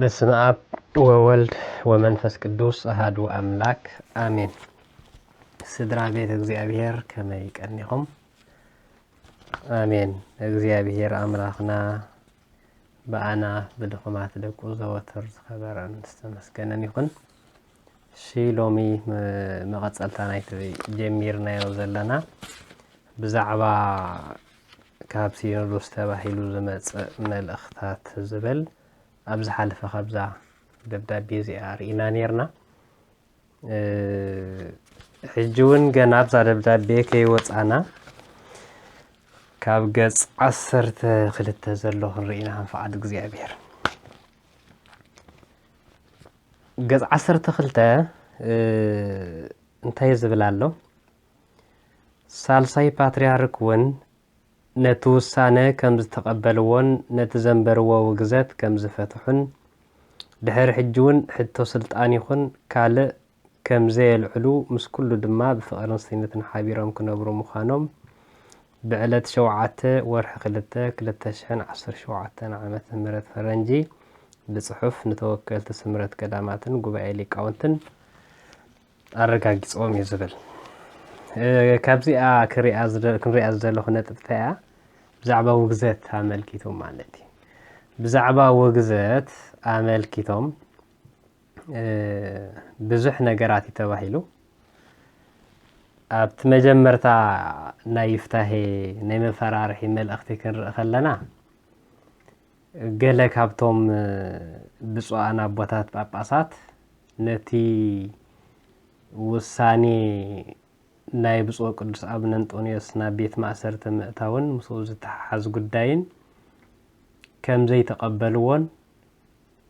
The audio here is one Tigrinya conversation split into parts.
በስመ ኣብ ወወልድ ወመንፈስ ቅዱስ ኣሃዱ ኣምላክ ኣሜን። ስድራ ቤት እግዚኣብሔር ከመይ ቀኒኹም? ኣሜን። እግዚኣብሔር ኣምላኽና ብኣና ብድኹማት ደቁ ዘወትር ዝኸበረን ዝተመስገነን ይኹን። እሺ፣ ሎሚ መ-፣ መቐጸልታ ናይቲ ጀሚርናዮ ዘለና ብዛዕባ ካብ ሲኖዶስ ተባሂሉ ዝመጽእ መልእኽታት ዝብል ኣብ ዝሓለፈ ካብዛ ደብዳቤ እዚኣ ርኢና ኔርና። እ፣ ሕጂ እውን ገና ኣብዛ ደብዳቤ ከይወጻና ካብ ገጽ ዓሰርተ ክልተ ዘሎ ክንርኢ ኢና ከም ፍቓድ እግዚኣብሔር። ገጽ ዓሰርተ ክልተ፣ እ፣ እንታይ ዝብል ኣሎ? ሳልሳይ ፓትርያርክ እውን ነቲ ውሳነ ከም ዝተቐበልዎን ነቲ ዘንበርዎ ውግዘት ከም ዝፈትሑን፣ ድሕሪ ሕጂ እውን ሕቶ ስልጣን ይኹን ካልእ ከም ዘየልዕሉ፣ ምስ ኩሉ ድማ ብፍቕርን ስኒትን ሓቢሮም ክነብሩ ምዃኖም ብዕለት ሸውዓተ ወርሒ ክልተ ክልተ ሽሕን ዓሰርተ ሸውዓተን ዓመተ ምህረት ፈረንጂ ብጽሑፍ ንተወከልቲ ስምረት ገዳማትን ጉባኤ ሊቃውንትን ኣረጋጊጾም እዩ ዝብል። እ፣ ካብዚኣ ክሪኣ ዝደ-፣ ክንሪኣ ዝደለኹ ነጥብታ እያ፣ ብዛዕባ ውግዘት ኣመልኪቱ ማለት እዩ። ብዛዕባ ውግዘት ኣመልኪቶም፣ እ፣ ብዙሕ ነገራት እዩ ተባሂሉ። ኣብቲ መጀመርታ ናይ ይፍታሄ ናይ መፈራርሒ መልእኽቲ ክንርኢ ከለና፣ ገለ ካብቶም፣ እ፣ ብፁዓን ኣቦታት ጳጳሳት ነቲ ውሳኔ ናይ ብፁዕ ቅዱስ ኣቡነ እንጦንዮስ ናብ ቤት ማእሰርቲ ምእታውን ምስኡ ዝተሓሓዝ ጉዳይን ከም ዘይተቐበልዎን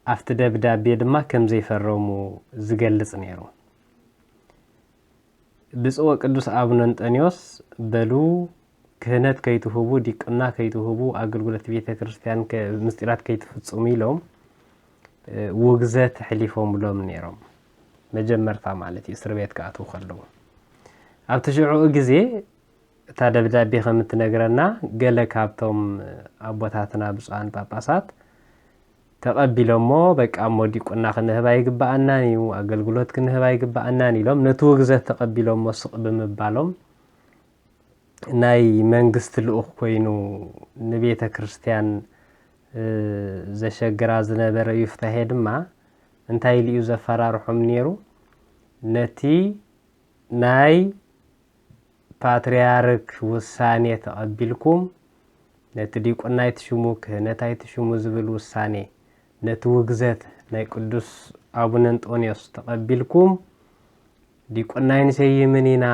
ኣብቲ ደብዳቤ ድማ ከም ዘይፈረሙ ዝገልጽ ነይሩ። ብፁዕ ቅዱስ ኣቡነ እንጦንዮስ በሉ፣ ክህነት ከይትህቡ፣ ዲቁና ከይትህቡ፣ ኣገልግሎት ቤተ ክርስቲያን ከ-፣ ምስጢራት ከይትፍጽሙ ኢሎም፣ እ፣ ውግዘት ኣሕሊፎምሎም ነይሮም። መጀመርታ ማለት እዩ፣ እስር ቤት ክኣትዉ ከለዉ። ኣብቲ ሽዑኡ ግዜ እታ ደብዳቤ ከም እትነግረና፣ ገለ ካብቶም ኣቦታትና ብፁዓን ጳጳሳት ተቐቢሎሞ፣ በቃ እሞ ዲቁና ክንህብ ኣይግብኣናን እዩ፣ ኣገልግሎት ክንህብ ኣይግብኣናን ኢሎም፣ ነቲ ውግዘት ተቐቢሎሞ ስቕ ብምባሎም፣ ናይ መንግስቲ ልኡኽ ኮይኑ ንቤተ ክርስቲያን፣ እ፣ ዘሸግራ ዝነበረ ዩፍታሄ ድማ እንታይ ኢሉ እዩ ዘፈራርሖም ነይሩ? ነቲ ናይ ፓትርያርክ ውሳኔ ተቐቢልኩም፣ ነቲ ዲቁና ኣይትሽሙ፣ ክህነት ኣይትሽሙ ዝብል ውሳኔ፣ ነቲ ውግዘት ናይ ቅዱስ ኣቡነ እንጦንዮስ ተቐቢልኩም፣ ዲቁና ኣይንሰይምን ኢና፣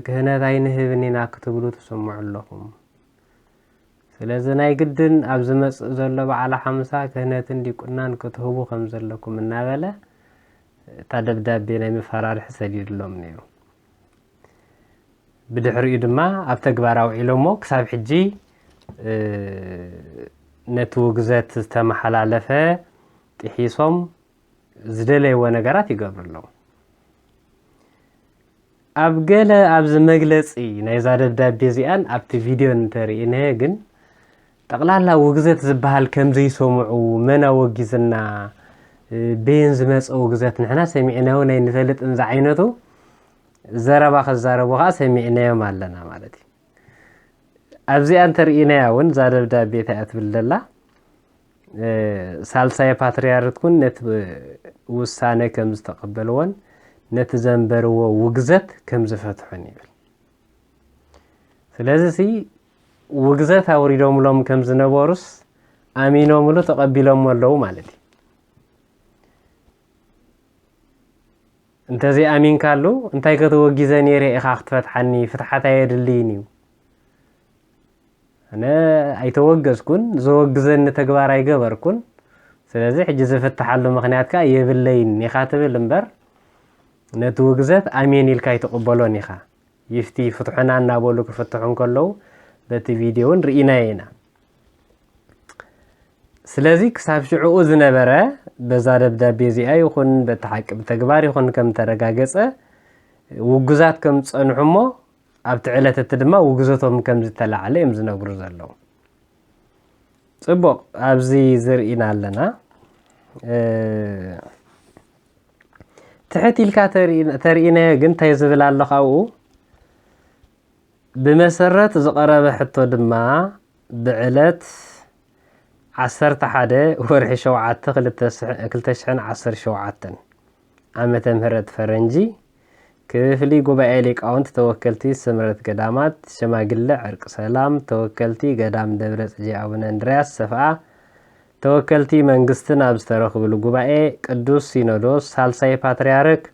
ክህነት ኣይንህብን ኢና ክትብሉ ትስምዑ ኣለኹም። ስለዚ ናይ ግድን ኣብ ዝመጽእ ዘሎ በዓለ ሓምሳ ክህነትን ዲቁናን ክትህቡ ከም ዘለኩም እናበለ እታ ደብዳቤ ናይ መፈራርሒ ሰዲድሎም ነይሩ። ብድሕሪኡ ድማ ኣብ ተግባር ኣውዒሎሞ ክሳብ ሕጂ፣ እ፣ ነቲ ውግዘት ዝተመሓላለፈ ጥሒሶም ዝደለይዎ ነገራት ይገብሩ ኣለዉ። ኣብ ገለ ኣብዚ መግለጺ ናይዛ ደብዳቤ እዚኣን ኣብቲ ቪድዮ እንተርኢናዮ ግን ጠቕላላ ውግዘት ዝበሃል ከም ዘይሰምዑ፣ መን ኣወጊዝና፣ እ፣ በየን ዝመጸ ውግዘት ንሕና ሰሚዕናዮ ናይ ንፈልጥን ዝዓይነቱ ዘረባ ከዛረቡ ከኣ ሰሚዕናዮም ኣለና ማለት እዩ። ኣብዚኣ እንተርኢናያ እውን እዛ ደብዳቤ እንታይ እያ ትብል ዘላ? እ፣ ሳልሳይ ፓትርያርክ እውን ነቲ ውሳነ ከም ዝተቐበልዎን ነቲ ዘንበርዎ ውግዘት ከም ዝፈትሑን ይብል። ስለዚ ሲ ውግዘት ኣውሪዶምሎም ከም ዝነበሩስ ኣሚኖምሉ ተቐቢሎሞ ኣለዉ ማለት እዩ። እንተዘይኣሚንካሉ እንታይ ከተወጊዘ ነይረ ኢኻ ክትፈትሓኒ? ፍትሓት ኣየድልይን እዩ። ኣነ ኣይተወገዝኩን፣ ዘወግዘኒ ተግባር ኣይገበርኩን። ስለዚ ሕጂ ዝፍትሓሉ ምኽንያት ከኣ የብለይን ኢኻ ትብል እምበር ነቲ ውግዘት ኣሜን ኢልካ ኣይትቕበሎን ኢኻ። ይፍቲ ፍትሑና እናበሉ ክፍትሑ እንከለዉ በቲ ቪድዮ እውን ርኢናዮ ኢና። ስለዚ ክሳብ ሽዕኡ ዝነበረ በዛ ደብዳቤ እዚኣ ይኹን በቲ ሓቂ ብተግባር ይኹን ከም ተረጋገጸ ውጉዛት ከም ዝጸንሑ እሞ ኣብቲ ዕለት እቲ ድማ ውግዘቶም ከም ዝተላዕለ እዮም ዝነግሩ ዘለዉ። ጽቡቕ፣ ኣብዚ ዝርኢና ኣለና። ትሕት ኢልካ ተርእናዮ ግን እንታይ ዝብል ኣሎ ካብኡ? ብመሰረት ዝቐረበ ሕቶ ድማ ብዕለት ዓሰርተ ሓደ ወርሒ ሸውዓተ ክልተ ሽሕን ዓሰርተ ሸውዓተን ዓመተ ምህረት ፈረንጂ ክፍሊ ጉባኤ ሊቃውንት ተወከልቲ ስምረት ገዳማት ሸማግለ ዕርቂ ሰላም ተወከልቲ ገዳም ደብረ ጽጌ ኣቡነ እንድርያስ ሰፍኣ ተወከልቲ መንግስትን ኣብ ዝተረኽብሉ ጉባኤ ቅዱስ ሲኖዶስ ሳልሳይ ፓትርያርክ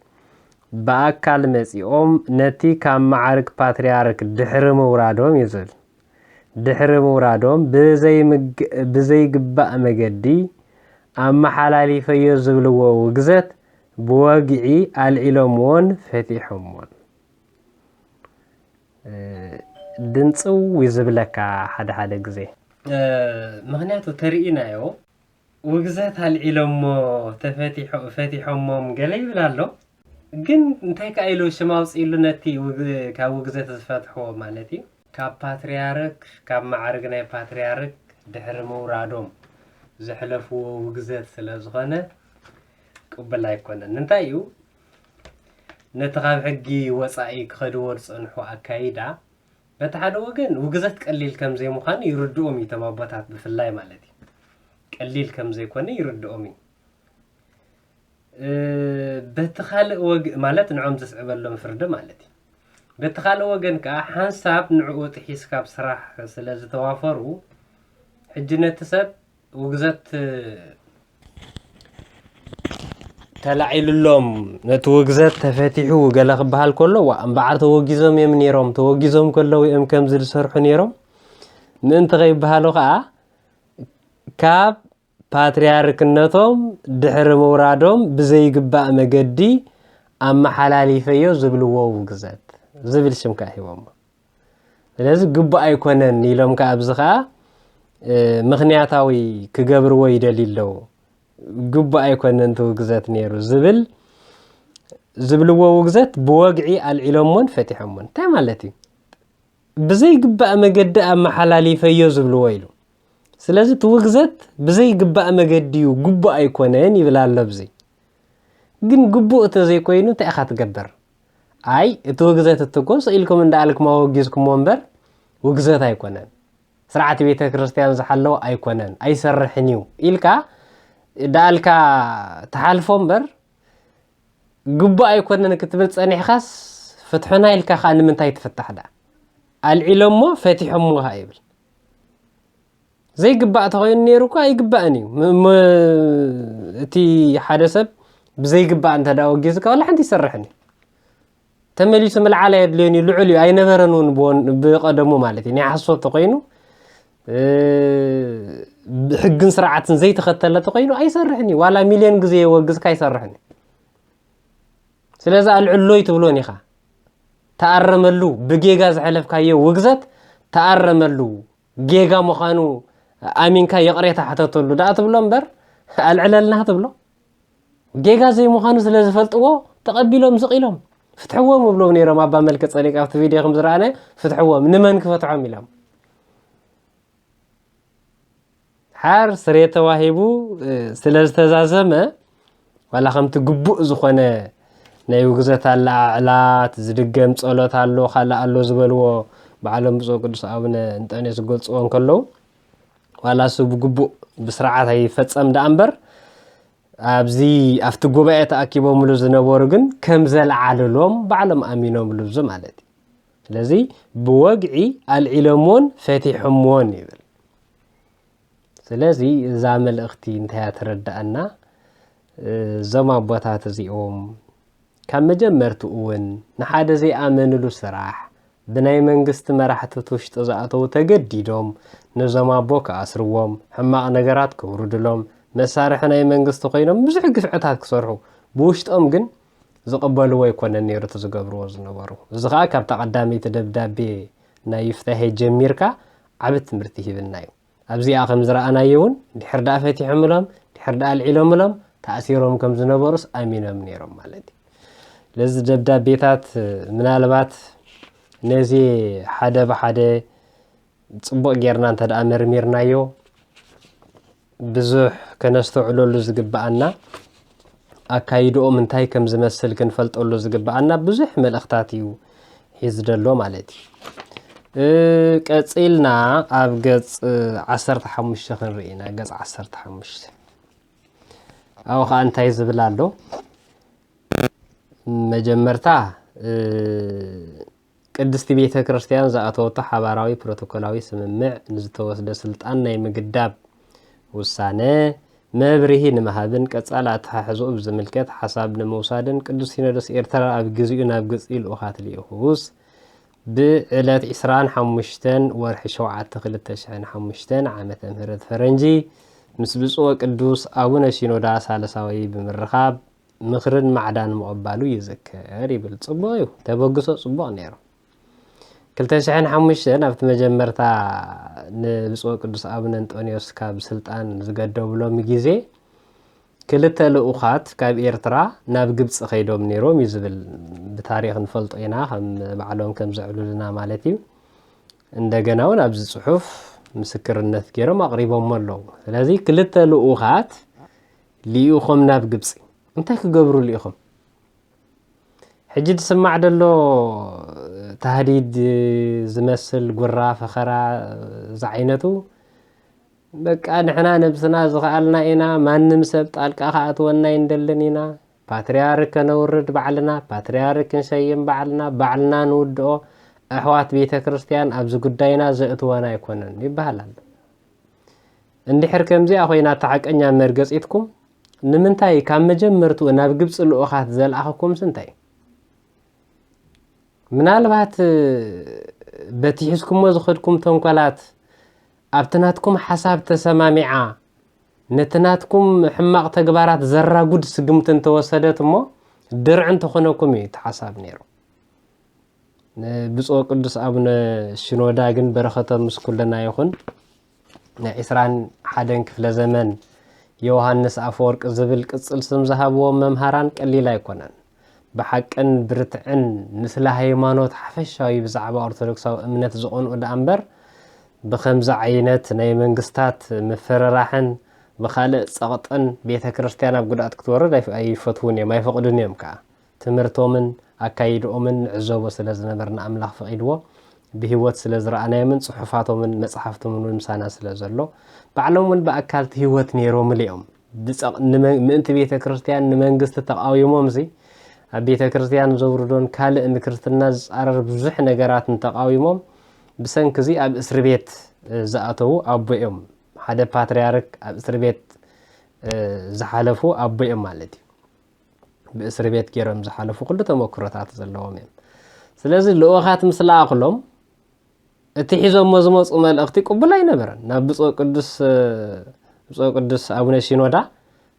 ብኣካል መጺኦም ነቲ ካብ መዓርግ ፓትርያርክ ድሕሪ ምውራዶም እዩ ዝብል። ድሕሪ ምውራዶም ብዘይምግ- ብዘይግባእ መገዲ ኣመሓላሊፈዮ ዝብልዎ ውግዘት ብወግዒ ኣልዒሎምዎን ፈቲሖምዎን። ድንፅው እዩ ዝብለካ ሓደ ሓደ ግዜ። ምክንያቱ ተርእናዮ ውግዘት ኣልዒሎሞ ተፈቲሖ- ፈቲሖሞም ገለ ይብል ኣሎ። ግን እንታይ ከኣ ኢሉ ሽም ኣውፅእሉ ነቲ ውግ- ካብ ውግዘት ዝፈትሕዎ ማለት እዩ። ካብ ፓትርያርክ ካብ መዓርግ ናይ ፓትርያርክ ድሕሪ ምውራዶም ዘሕለፍዎ ውግዘት ስለ ዝኾነ ቅቡል ኣይኮነን። እንታይ እዩ ነቲ ካብ ሕጊ ወፃኢ ክኸድዎ ዝፀንሑ ኣካይዳ በቲ ሓደ ወገን ውግዘት ቀሊል ከም ዘይምዃኑ ይርድኦም እዩ እቶም ኣቦታት ብፍላይ ማለት እዩ። ቀሊል ከም ዘይኮነ ይርድኦም እዩ። በቲ ካልእ ወግ ማለት ንዖም ዘስዕበሎም ፍርዲ ማለት እዩ። በቲ ካልእ ወገን ከዓ ሓንሳብ ንዕኡ ጥሒስካ ኣብ ስራሕ ስለ ዝተዋፈሩ ሕጂ ነቲ ሰብ ውግዘት ተላዒሉሎም ነቲ ውግዘት ተፈቲሑ ገለ ክበሃል ከሎ ዋ እምበዓር ተወጊዞም እዮም ነይሮም፣ ተወጊዞም ከለዉ እዮም ከምዚ ዝሰርሑ ነይሮም ምእንቲ ከይበሃሉ ከዓ ካብ ፓትርያርክነቶም ድሕሪ ምውራዶም ብዘይግባእ መገዲ ኣመሓላሊፈዮ ዝብልዎ ውግዘት ዝብል ሽም ከዓ ሂቦሞ። ስለዚ ግቡእ ኣይኮነን ኢሎም ከዓ ኣብዚ ከዓ ምክንያታዊ ክገብርዎ ይደልዩ ኣለዉ። ግቡእ ኣይኮነን እቲ ውግዘት ነይሩ ዝብል ዝብልዎ ውግዘት ብወግዒ ኣልዒሎሞን ፈቲሖሞን እንታይ ማለት እዩ? ብዘይግባእ መገዲ ኣመሓላሊፈዮ ዝብልዎ ኢሉ። ስለዚ እቲ ውግዘት ብዘይግባእ መገዲ እዩ፣ ግቡእ ኣይኮነን ይብል ኣሎ ኣብዚ። ግን ግቡእ እንተዘይኮይኑ እንታይ ኢኻ ትገብር? ኣይ እቲ ውግዘት እትኮ ስኢልኩም እንዳኣልኩም ኣወጊዝኩሞ እምበር ውግዘት ኣይኮነን፣ ስርዓት ቤተ ክርስቲያን ዝሓለወ ኣይኮነን ኣይሰርሕን እዩ ኢልካ ዳኣልካ ትሓልፎ እምበር ግቡእ ኣይኮነን ክትብል ጸኒሕካስ ፍትሑና ኢልካ ከዓ ንምንታይ ትፍታሕ ዳ ኣልዒሎሞ ፈቲሖሞ ከዓ ይብል። ዘይግባእ ተኾይኑ ነይሩ እኳ ኣይግባእን እዩ። እቲ ሓደ ሰብ ብዘይግባእ እንተ ደኣ ወጊዝካ ዋላ ሓንቲ ይሰርሕን እዩ። ተመሊሱ ምልዓል ኣየድልዮን እዩ፣ ልዑል እዩ፣ ኣይነበረን እውን ብቀደሙ ማለት እዩ። ናይ ሓሶት ተኮይኑ ሕግን ስርዓትን ዘይተኸተለ ተኮይኑ ኣይሰርሕን እዩ። ዋላ ሚልዮን ግዜ የወግዝካ ኣይሰርሕን እዩ። ስለዚ ኣልዕሎይ ትብሎን ኢኻ። ተኣረመሉ፣ ብጌጋ ዝሐለፍካዮ ውግዘት ተኣረመሉ፣ ጌጋ ምዃኑ ኣሚንካ ይቕሬታ ሕተተሉ ደኣ ትብሎ እምበር ኣልዕለልና ትብሎ። ጌጋ ዘይምዃኑ ስለ ዝፈልጥዎ ተቐቢሎም ስቕ ኢሎም ፍትሕዎም እብሎም ነይሮም። ኣባ መልከ ጸዴቅ ኣብቲ ቪድዮ ከም ዝረኣነ ፍትሕዎም ንመን ክፈትሖም ኢሎም ሓር ስሬት ተዋሂቡ ስለ ዝተዛዘመ ዋላ ከምቲ ግቡእ ዝኾነ ናይ ውግዘት ኣለዓዕላ ዝድገም ጸሎት ኣሎ ካልእ ኣሎ ዝበልዎ ባዕሎም ብፁዕ ቅዱስ ኣቡነ እንጠንዮስ ዝገልጽዎ እንከለዉ ዋላ እሱ ብግቡእ ብስርዓት ኣይፈጸም ደኣ እምበር ኣብዚ ኣብቲ ጉባኤ ተኣኪቦምሉ ዝነበሩ ግን ከም ዘልዓልሎም ባዕሎም ኣሚኖምሉ እዚ ማለት እዩ። ስለዚ ብወግዒ ኣልዒሎምዎን ፈቲሖምዎን ይብል። ስለዚ እዛ መልእኽቲ እንታይ እያ ትረዳእና? እዞም ኣቦታት እዚኦም ካብ መጀመርትኡ እውን ንሓደ ዘይኣመንሉ ስራሕ ብናይ መንግስቲ መራሕቲ ትውሽጢ ዝኣተዉ ተገዲዶም ነዞም ኣቦ ክኣስርዎም፣ ሕማቕ ነገራት ከውርድሎም፣ መሳርሒ ናይ መንግስቲ ኮይኖም ብዙሕ ግፍዕታት ክሰርሑ ብውሽጦም ግን ዝቕበልዎ ኣይኮነን ነይሩ እቲ ዝገብርዎ ዝነበሩ። እዚ ከዓ ካብታ ቀዳመይቲ ደብዳቤ ናይ ይፍታሄ ጀሚርካ ዓቢ ትምህርቲ ሂብና እዩ። ኣብዚኣ ከም ዝረኣናዮ እውን ድሕር ደኣ ፈቲሖምሎም ድሕር ደኣ ኣልዒሎምሎም ተኣሲሮም ከም ዝነበሩስ ኣሚኖም ነይሮም ማለት እዩ። ስለዚ ደብዳቤታት ምናልባት ነዚ ሓደ ብሓደ ፅቡቕ ጌርና እንተ ደኣ መርሚርናዮ ብዙሕ ከነስተውዕለሉ ዝግብኣና፣ ኣካይድኦም እንታይ ከም ዝመስል ክንፈልጠሉ ዝግብኣና ብዙሕ መልእኽታት እዩ ሒዙ ዘሎ ማለት እዩ። እ፣ ቀጺልና ኣብ ገጽ ዓሰርተ ሓሙሽተ ክንርኢ ኢና። ገጽ ዓሰርተ ሓሙሽተ ኣብኡ ኸዓ እንታይ ዝብል ኣሎ? መጀመርታ፣ እ፣ ቅድስቲ ቤተ ክርስቲያን ዝኣተወቶ ሓባራዊ ፕሮቶኮላዊ ስምምዕ ንዝተወስደ ስልጣን ናይ ምግዳብ ውሳነ መብርሂ ንምሃብን ቀጻሊ ኣተሓሕዝኡ ብዝምልከት ሓሳብ ንምውሳድን ቅዱስ ሲኖዶስ ኤርትራ ኣብ ግዚኡ ናብ ግብጺ ልኡኻት ልኢኹስ ብዕለት ዕስራን ሓሙሽተን ወርሒ ሸውዓተ ክልተ ሽሕን ሓሙሽተን ዓመተ ምህረት ፈረንጂ ምስ ብፁዕ ወቅዱስ ኣቡነ ሲኖዳ ሳልሳዊ ብምርኻብ ምኽርን ማዕዳን ምቕባሉ ይዝከር ይብል። ጽቡቕ እዩ፣ ተበግሶ ጽቡቕ ነይሩ። ክልተ ሽሕን ሓሙሽተን ኣብቲ መጀመርታ ንብፁዕ ቅዱስ ኣቡነ እንጦንዮስ ካብ ስልጣን ዝገደብሎም ግዜ ክልተ ልኡኻት ካብ ኤርትራ ናብ ግብጺ ከይዶም ነይሮም እዩ ዝብል። ብታሪኽ ንፈልጦ ኢና፣ ከም ባዕሎም ከም ዘዕሉልና ማለት እዩ። እንደገና እውን ኣብዚ ጽሑፍ ምስክርነት ገይሮም ኣቕሪቦሞ ኣለዉ። ስለዚ ክልተ ልኡኻት ልኢኾም ናብ ግብጺ እንታይ ክገብሩ ልኢኾም? ሕጂ ዝስማዕ ዘሎ ታህዲድ ዝመስል ጉራ ፈኸራ ዝዓይነቱ፣ በቃ ንሕና ነብስና ዝኸኣልና ኢና፣ ማንም ሰብ ጣልቃ ከኣትወና ኣይንደልን ኢና፣ ፓትርያርክ ከነውርድ ባዕልና፣ ፓትርያርክ ክንሸይም ባዕልና፣ ባዕልና ንውድኦ፣ ኣሕዋት ቤተ ክርስቲያን ኣብዚ ጉዳይና ዘእትወና ኣይኮነን ይበሃል ኣሎ። እንድሕር ከምዚኣ ኮይና እታ ሓቀኛ መርገጺትኩም፣ ንምንታይ ካብ መጀመርትኡ ናብ ግብጺ ልኡኻት ዘልኣኸኩምስ እንታይ? ምናልባት በቲ ሒዝኩሞ ዝኸድኩም ተንኮላት ኣብቲ ናትኩም ሓሳብ ተሰማሚዓ፣ ነቲ ናትኩም ሕማቕ ተግባራት ዘራጉድ ስግምቲ እንተወሰደት እሞ ድርዒ እንተኾነኩም እዩ እቲ ሓሳብ ነይሩ። ንብፁዕ ቅዱስ ኣቡነ ሽኖዳ ግን በረኸቶም ምስ ኩልና ይኹን። ናይ ዕስራን ሓደን ክፍለ ዘመን ዮሃንስ ኣፈወርቅ ዝብል ቅጽል ስም ዝሃብዎም መምሃራን ቀሊል ኣይኮነን። ብሓቅን ብርትዕን ንስለ ሃይማኖት ሓፈሻዊ ብዛዕባ ኦርቶዶክሳዊ እምነት ዝቐንኡ ደኣ እምበር፣ ብኸምዚ ዓይነት ናይ መንግስታት ምፍርራሕን ብኻልእ ጸቕጥን ቤተ ክርስቲያን ኣብ ጉድኣት ክትወርድ ኣይፍ-፣ ኣይፈትዉን እዮም፣ ኣይፈቕዱን እዮም ከኣ። ትምህርቶምን ኣካይድኦምን ንዕዘቦ ስለ ዝነበርና ኣምላኽ ፈቒድዎ ብህይወት ስለ ዝረኣናዮምን ጽሑፋቶምን መጽሓፍቶምን እውን ምሳና ስለ ዘሎ ባዕሎም እውን ብኣካል እቲ ህይወት ነይሮምሉ እዮም። ብጸቕ-፣ ንመ-፣ ምእንቲ ቤተ ክርስቲያን ንመንግስቲ ተቓዊሞምሲ ኣብ ቤተ ክርስቲያን ዘውርዶን ካልእ ንክርስትና ዝጻረር ብዙሕ ነገራት እንተቓዊሞም ብሰንኪ እዚ ኣብ እስሪ ቤት፣ እ፣ ዝኣተዉ ኣቦ እዮም። ሓደ ፓትርያርክ ኣብ እስሪ ቤት፣ እ፣ ዝሓለፉ ኣቦ እዮም ማለት እዩ። ብእስሪ ቤት ገይሮም ዝሓለፉ ኩሉ ተመክሮታት ዘለዎም እዮም። ስለዚ ልኡኻት ምስ ለኣኽሎም እቲ ሒዞሞ ዝመፁ መልእኽቲ ቅቡል ኣይነበረን። ናብ ብፁዕ ቅዱስ፣ ብፁዕ ቅዱስ ኣቡነ ሲኖዳ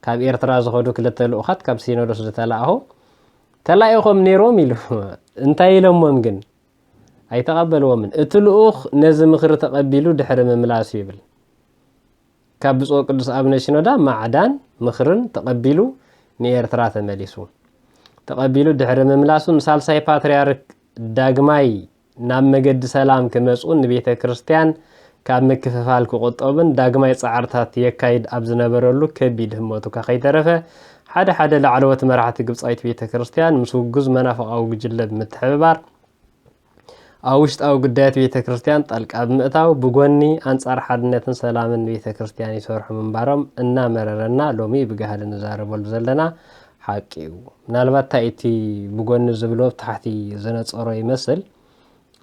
ካብ ኤርትራ ዝኸዱ ክልተ ልኡኻት ካብ ሲኖዶስ ዝተላእኹ ተላኢኾም ነይሮም ኢሉ። እንታይ ኢሎሞም ግን? ኣይተቐበልዎምን። እቲ ልኡኽ ነዚ ምኽሪ ተቐቢሉ ድሕሪ ምምላሱ ይብል። ካብ ብፁዕ ቅዱስ ኣቡነ ሲኖዳ ማዕዳን ምኽርን ተቐቢሉ ንኤርትራ ተመሊሱ። ተቐቢሉ ድሕሪ ምምላሱ ንሳልሳይ ፓትርያርክ ዳግማይ ናብ መገዲ ሰላም ክመጹን ንቤተ ክርስቲያን ካብ ምክፍፋል ክቑጠቡን ዳግማይ ጻዕርታት የካይድ ኣብ ዝነበረሉ ከቢድ ህሞቱ ከይተረፈ ሓደ ሓደ ላዕለዎት መራሕቲ ግብጻዊት ቤተ ክርስቲያን ምስ ውጉዝ መናፍቓዊ ጉጅለ ብምትሕብባር ኣብ ውሽጣዊ ጉዳያት ቤተ ክርስቲያን ጣልቃ ብምእታው ብጎኒ ኣንጻር ሓድነትን ሰላምን ቤተ ክርስቲያን ይሰርሑ ምንባሮም እናመረረና ሎሚ ብጋህዲ ንዛረበሉ ዘለና ሓቂ እዩ። ምናልባት እንታይ እቲ ብጎኒ ዝብሎ ብታሕቲ ዝነጸሮ ይመስል።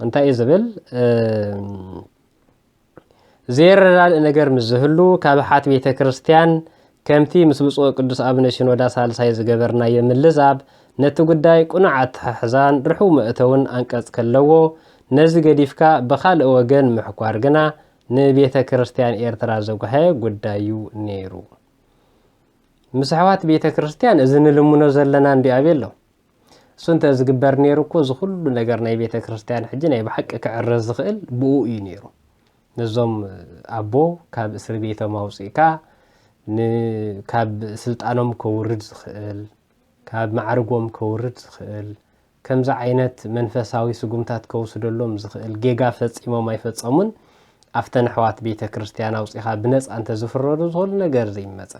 እንታይ እዩ ዝብል? እም፣ ዘይረዳድእ ነገር ምስ ዝህሉ ካብ ሓት ቤተ ክርስቲያን ከምቲ ምስ ብፁዕ ቅዱስ ኣቡነ ሽኖዳ ሳልሳይ ዝገበርናዮ ምልዛብ ነቲ ጉዳይ ቅኑዕ ኣተሓሕዛን ርሑው መእተውን ኣንቀጽ ከለዎ ነዚ ገዲፍካ ብኻልእ ወገን ምሕኳር ግና ንቤተ ክርስቲያን ኤርትራ ዘጉሃየ ጉዳይ እዩ ነይሩ። ምስ ኣሕዋት ቤተ ክርስቲያን እዚ ንልምኖ ዘለና እንዲ ኣቤሎ እሱ እንተ ዝግበር ነይሩ እኮ እዚ ኩሉ ነገር ናይ ቤተ ክርስቲያን ሕጂ ናይ ብሓቂ ክዕረዝ ዝኽእል ብኡ እዩ ነይሩ። ነዞም ኣቦ ካብ እስሪ ቤቶም ኣውፂእካ ን-፣ ካብ ስልጣኖም ከውርድ ዝኽእል፣ ካብ ማዕርጎም ከውርድ ዝኽእል፣ ከምዚ ዓይነት መንፈሳዊ ስጉምታት ከውስደሎም ዝኽእል ጌጋ ፈጺሞም ኣይፈጸሙን ኣብተን ኣሕዋት ቤተ ክርስቲያን ኣውፂኻ ብነፃ እንተዝፍረዱ ዝኽእሉ ነገር ዘይመፀ።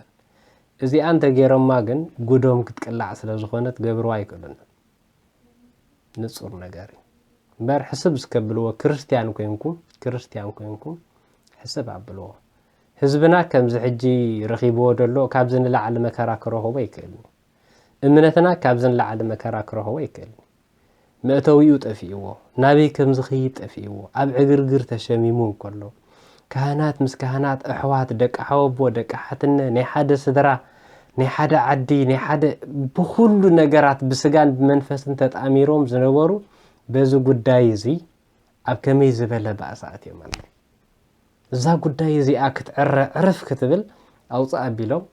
እዚኣ እንተገይሮማ ግን ጉዶም ክትቅላዕ ስለ ዝኾነ ትገብርዋ ኣይክእሉን። ንጹር ነገር እዩ። እምበር ሕስብ እስከብልዎ፣ ክርስቲያን ኮይንኩም፣ ክርስቲያን ኮይንኩም ሕስብ ኣብልዎ። ህዝብና ከምዚ ሕጂ ረኺብዎ ደሎ ካብዚ ንላዕሊ መከራ ክረኽቦ ኣይክእልን እዩ። እምነትና ካብዚ ንላዕሊ መከራ ክረኽቦ ኣይክእልን እዩ። መእተዊኡ ጠፊእዎ፣ ናበይ ከም ዝኸይድ ጠፊእዎ፣ ኣብ ዕግርግር ተሸሚሙ እንከሎ፣ ካህናት ምስ ካህናት፣ ኣሕዋት፣ ደቂ ሓወቦ፣ ደቂ ሓትነ፣ ናይ ሓደ ስድራ፣ ናይ ሓደ ዓዲ፣ ናይ ሓደ ብኹሉ ነገራት ብስጋን ብመንፈስን ተጣሚሮም ዝነበሩ በዚ ጉዳይ እዚ ኣብ ከመይ ዝበለ ባእሲ ኣትዮም ኣለዉ። እዛ ጉዳይ እዚኣ ክትዕረ ዕርፍ ክትብል ኣውፅእ ኣቢሎም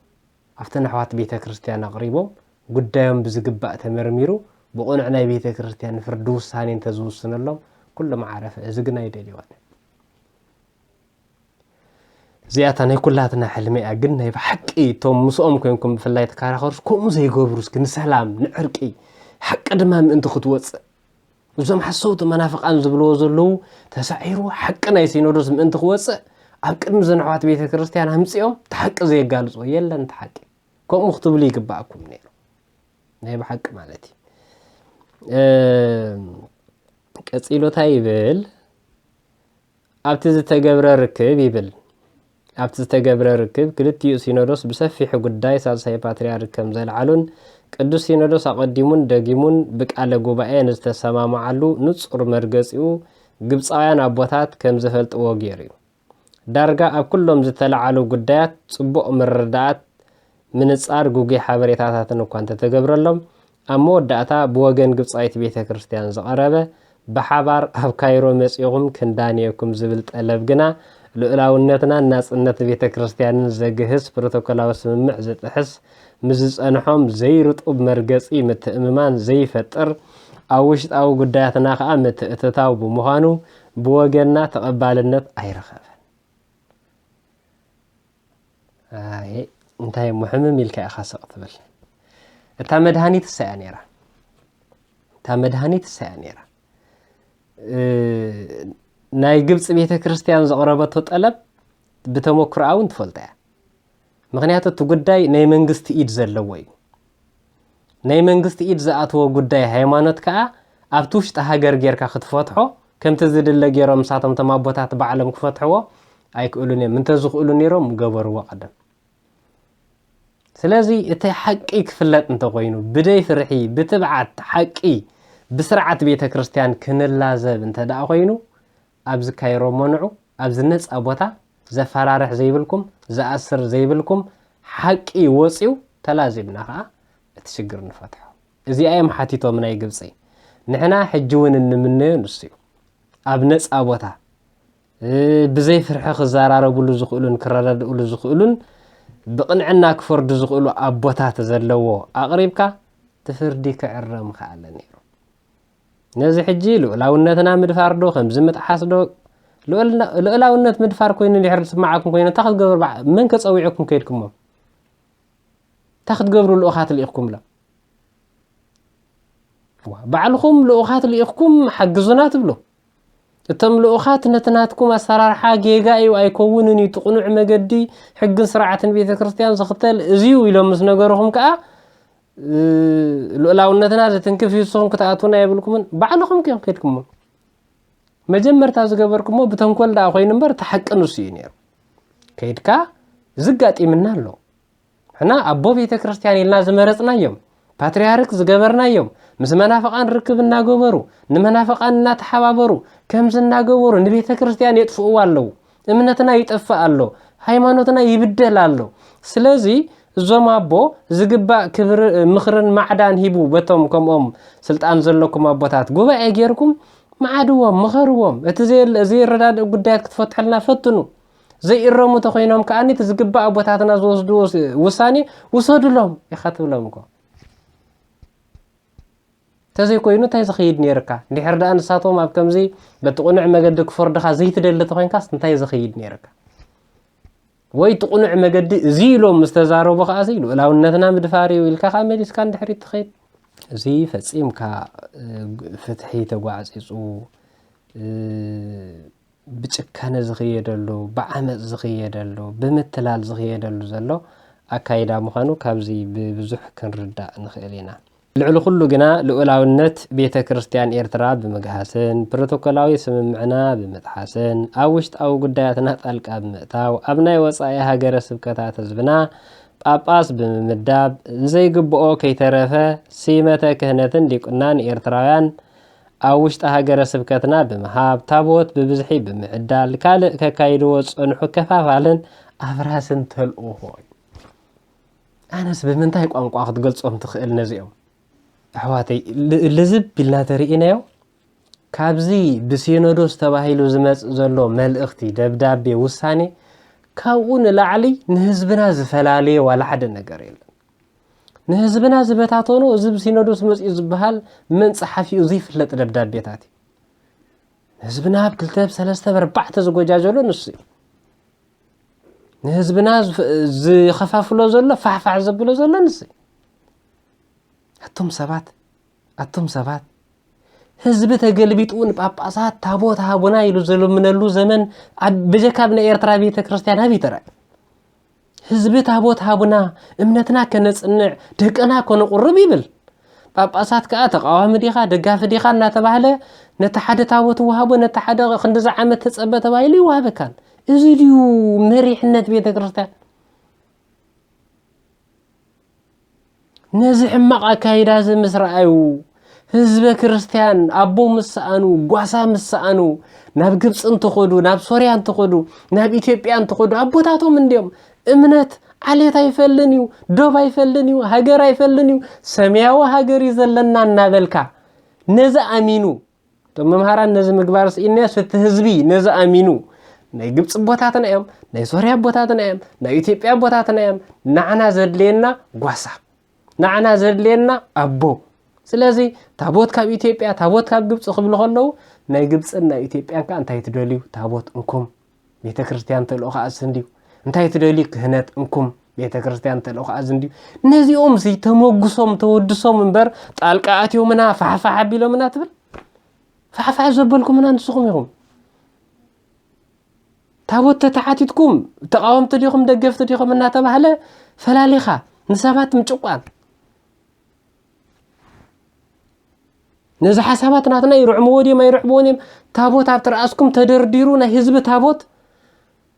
ኣብተን ኣሕዋት ቤተ ክርስቲያን ኣቕሪቦም ጉዳዮም ብዝግባእ ተመርሚሩ ብቕኑዕ ናይ ቤተ ክርስቲያን ፍርዲ ውሳኔ እንተዝውስነሎም ኩሎም ዓረፈ። እዚ ግን ኣይደልይዋን። እዚኣታ ናይ ኩላትና ሕልሚ እያ። ግን ናይ ብሓቂ እቶም ምስኦም ኮይንኩም ብፍላይ ተከራኸሩስ ከምኡ ዘይገብሩ እስኪ ንሰላም ንዕርቂ ሓቂ ድማ ምእንቲ ክትወፅእ እዞም ሓሰውቲ መናፍቃን ዝብልዎ ዘለዉ ተሳዒሩ ሓቂ ናይ ሲኖዶስ ምእንቲ ክወፅእ ኣብ ቅድሚ ዘንሕዋት ቤተ ክርስቲያን ኣምፂኦም እቲ ሓቂ ዘየጋልፅዎ የለን። እቲ ሓቂ ከምኡ ክትብሉ ይግባኣኩም ነይሩ ናይ ብሓቂ ማለት እዩ። ቀፂሉ እንታይ ይብል? ኣብቲ ዝተገብረ ርክብ ይብል። ኣብቲ ዝተገብረ ርክብ ክልቲኡ ሲኖዶስ ብሰፊሑ ጉዳይ ሳልሳይ ፓትርያርክ ከም ዘልዓሉን ቅዱስ ሲኖዶስ ኣቐዲሙን ደጊሙን ብቃለ ጉባኤ ንዝተሰማምዓሉ ንጹር መርገጺኡ ግብጻውያን ኣቦታት ከም ዝፈልጥዎ ገይሩ እዩ። ዳርጋ ኣብ ኩሎም ዝተለዓሉ ጉዳያት ጽቡቕ ምርዳኣት ምንጻር ግጉይ ሓበሬታታትን እኳ እንተተገብረሎም፣ ኣብ መወዳእታ ብወገን ግብጻዊት ቤተ ክርስቲያን ዝቐረበ ብሓባር ኣብ ካይሮ መጺኹም ክንዳንየኩም ዝብል ጠለብ ግና ልኡላውነትናን ናጽነት ቤተ ክርስቲያንን ዘግህስ ፕሮቶኮላዊ ስምምዕ ዝጥሕስ ምስ ዝጸንሖም ዘይርጡብ መርገጺ ምትእምማን ዘይፈጥር ኣብ ውሽጣዊ ጉዳያትና ከኣ ምትእትታው ብምዃኑ ብወገንና ተቐባልነት ኣይረኸበን። ኣይ እንታይ እሞ ሕምም ኢልካ ኢኻ ስቕ ትብል። እታ መድሃኒት እሳ እያ ነይራ። እታ መድሃኒት እሳ እያ ነይራ። እ፣ ናይ ግብፂ ቤተ ክርስቲያን ዘቕረበቶ ጠለብ ብተመክሮኣ እውን ትፈልጦ እያ። ምኽንያቱ እቲ ጉዳይ ናይ መንግስቲ ኢድ ዘለዎ እዩ። ናይ መንግስቲ ኢድ ዝኣተዎ ጉዳይ ሃይማኖት ከኣ ኣብቲ ውሽጢ ሃገር ጌርካ ክትፈትሖ ከምቲ ዝድለ ጌሮም ንሳቶም እቶም ኣቦታት ባዕሎም ክፈትሕዎ ኣይክእሉን እዮም። እንተዝኽእሉ ነይሮም ምገበርዎ ቀደም። ስለዚ እቲ ሓቂ ክፍለጥ እንተኾይኑ ብደይ ፍርሒ ብትብዓት ሓቂ ብስርዓት ቤተ ክርስቲያን ክንላዘብ እንተ ደኣ ኮይኑ ኣብዚ ካይሮ መንዑ ኣብዚ ነፃ ቦታ ዘፈራርሕ ዘይብልኩም ዝኣስር ዘይብልኩም ሓቂ ወፂኡ ተላዚብና ከዓ እቲ ሽግር ንፈትሖ። እዚኣ እዮም ሓቲቶም ናይ ግብፂ። ንሕና ሕጂ እውን እንምነዮ ንሱ እዩ። ኣብ ነፃ ቦታ እ፣ ብዘይ ፍርሒ ክዘራረብሉ ዝኽእሉን ክረዳድእሉ ዝኽእሉን ብቕንዕና ክፈርዱ ዝኽእሉ ኣቦታት ዘለዎ ኣቕሪብካ እቲ ፍርዲ ክዕረ ምኽኣለ ነይሩ። ነዚ ሕጂ ልኡላውነትና ምድፋር ዶ ከምዚ ምጥሓስ ዶ ልኡልና- ልኡላውነት ምድፋር ኮይኑ እንድሕር ዝስማዓኩም ኮይኑ እንታይ ክትገብሩ በዓ- መን ከፀዊዑኩም ከይድኩሞ እንታይ ክትገብሩ ልኡኻት ልኢኽኩምሎም? ባዕልኹም ልኡኻት ልኢኽኩም ሓግዙና ትብሉ። እቶም ልኡኻት ነቲ ናትኩም ኣሰራርሓ ጌጋ እዩ ኣይከውንን እዩ፣ እቲ ቅኑዕ መገዲ ሕግን ስርዓትን ቤተ ክርስቲያን ዝኽተል እዚ እዩ ኢሎም ምስ ነገርኹም ከዓ ልኡላውነትና ዝትንክፍ እዩ ንስኹም ክትኣትውና የብልኩምን ባዕልኹም እዮም ከድኩሞ። መጀመርታ ዝገበርኩሞ ብተንኮል ደኣ ኮይኑ እምበር እቲ ሓቂ ንሱ እዩ ነይሩ። ከይድካ ዝጋጢምና ኣሎ። ንሕና ኣቦ ቤተ ክርስቲያን ኢልና ዝመረጽናዮም ፓትርያርክ ዝገበርናዮም ምስ መናፍቓን ርክብ እናገበሩ ንመናፍቓን እናተሓባበሩ ከምዚ እናገበሩ ንቤተ ክርስቲያን የጥፍእዋ ኣለዉ። እምነትና ይጠፍእ ኣሎ፣ ሃይማኖትና ይብደል ኣሎ። ስለዚ እዞም ኣቦ ዝግባእ ክብሪ ምኽርን ማዕዳን ሂቡ በቶም ከምኦም ስልጣን ዘለኩም ኣቦታት ጉባኤ ጌርኩም መዓድዎም፣ ምኸርዎም። እቲ ዘየለ- ዘይረዳድእ ጉዳያት ክትፈትሐልና ፈትኑ። ዘይእረሙ ተኮይኖም ከኣ እቲ ዝግባእ ኣቦታትና ዝወስድዎ ውሳኔ ውሰዱሎም ኢኻ ትብሎም እኮ። እንተዘይኮይኑ እንታይ ዝኸይድ ነይርካ? እንድሕር ደኣ ንሳቶም ኣብ ከምዚ በቲ ቅኑዕ መገዲ ክፈርዱኻ ዘይትደሊ ተኮይንካስ እንታይ ዝኸይድ ነይርካ? ወይ እቲ ቅኑዕ መገዲ እዚ ኢሎም ምስ ተዛረቡ ከኣ ልኡላውነትና ምድፋር እዩ ኢልካ ከኣ መሊስካ እንድሕር ትኸይድ እዚ ፈጺምካ ፍትሒ ተጓዕፂፁ ብጭካነ ዝኽየደሉ፣ ብዓመጽ ዝኽየደሉ፣ ብምትላል ዝኽየደሉ ዘሎ ኣካይዳ ምዃኑ ካብዚ ብብዙሕ ክንርዳእ ንኽእል ኢና። ልዕሊ ኩሉ ግና ልኡላውነት ቤተ ክርስቲያን ኤርትራ ብምግሃስን ፕሮቶኮላዊ ስምምዕና ብምጥሓስን ኣብ ውሽጣዊ ጉዳያትና ጣልቃ ብምእታው ኣብ ናይ ወጻኢ ሃገረ ስብከታት ህዝብና ጳጳስ ብምምዳብ ንዘይግብኦ ከይተረፈ ሲመተ ክህነትን ዲቁናን ኤርትራውያን ኣብ ውሽጢ ሃገረ ስብከትና ብምሃብ ታቦት ብብዝሒ ብምዕዳል ካልእ ከካይድዎ ዝጸንሑ ከፋፋልን ኣፍራስን ተልእኾ እዩ። ኣነስ ብምንታይ ቋንቋ ክትገልጾም ትኽእል ነዚኦም? ኣሕዋተይ፣ ል- ልዝብ ኢልና ተርኢናዮ ካብዚ ብሲኖዶስ ተባሂሉ ዝመጽእ ዘሎ መልእኽቲ፣ ደብዳቤ፣ ውሳኔ ካብኡ ንላዕሊ ንህዝብና ዝፈላለየ ዋላ ሓደ ነገር የለን። ንህዝብና ዝበታተኖ እዚ ብሲኖዶስ መጽኡ ዝበሃል መን ጸሓፊኡ ዘይፍለጥ ደብዳቤታት እዩ። ንህዝብና ኣብ ክልተ፣ ኣብ ሰለስተ፣ ኣብ ኣርባዕተ ዝጎጃጀሎ ንሱ እዩ። ንህዝብና ዝፍ- ዝኸፋፍሎ ዘሎ፣ ፋሕፋሕ ዘብሎ ዘሎ ንሱ እዩ። ኣቱም ሰባት፣ ኣቱም ሰባት፣ ህዝቢ ተገልቢጡ ንጳጳሳት ታቦት ሃቡና ኢሉ ዝልምነሉ ዘመን ኣብ ብጀካ ኣብ ናይ ኤርትራ ቤተ ክርስቲያን ኣብ ይተራይ ህዝቢ ታቦት ሃቡና እምነትና ከነጽንዕ ደቅና ከነቁርብ ይብል። ጳጳሳት ከኣ ተቃዋሚ ዲኻ ደጋፊ ዲኻ እናተባህለ ነቲ ሓደ ታቦት ወሃቦ ነቲ ሓደ ክንዲ ዝዓመት ተጸበ ተባሂሉ ይወሃበካን። እዚ ድዩ መሪሕነት ቤተ ክርስቲያን? ነዚ ሕማቕ ኣካይዳ እዚ ምስ ረኣዩ፣ ህዝበ ክርስቲያን ኣቦ ምስ ሰኣኑ፣ ጓሳ ምስ ሰኣኑ፣ ናብ ግብጺ እንትኸዱ፣ ናብ ሶርያ እንትኸዱ፣ ናብ ኢትዮጵያ እንትኸዱ፣ ኣቦታቶም እንድዮም። እምነት ዓሌት ኣይፈልን እዩ፣ ዶብ ኣይፈልን እዩ፣ ሃገር ኣይፈልን እዩ፣ ሰማያዊ ሃገር እዩ ዘለና እናበልካ፣ ነዚ ኣሚኑ፣ እቶም መምሃራን ነዚ ምግባር ስኢንያስ እቲ ህዝቢ ነዚ ኣሚኑ ናይ ግብፂ ኣቦታትና እዮም፣ ናይ ሶርያ ኣቦታትና እዮም፣ ናይ ኢትዮጵያ ኣቦታትና እዮም። ንዓና ዘድልየና ጓሳ፣ ንዓና ዘድልየና ኣቦ። ስለዚ ታቦት ካብ ኢትዮጵያ፣ ታቦት ካብ ግብፂ ክብሉ ከለዉ ናይ ግብፅን ናይ ኢትዮጵያን ከዓ እንታይ ትደልዩ? ታቦት እንኩም። ቤተ ክርስቲያን ተልእኾ ኣስ እንድዩ እንታይ ትደልዩ? ክህነት እንኩም። ቤተ ክርስቲያን ተልእኾ ኣስ እንድዩ። ነዚኦም ሲ ተመጉሶም ተወድሶም እምበር ጣልቃ ኣትዮምና ፋሕፋሕ ኣቢሎምና ትብል። ፋሕፋሕ ዘበልኩምና ንስኹም ኢኹም። ታቦት ተተሓቲትኩም ተቃወምቲ ዲኹም ደገፍቲ ዲኹም እናተባህለ ፈላሊኻ ንሰባት ምጭቋን። ነዚ ሓሳባት ናትና ይርዕምዎ ድዮም ኣይርዕምዎን እዮም? ታቦት ኣብ ትርኣስኩም ተደርዲሩ ናይ ህዝቢ ታቦት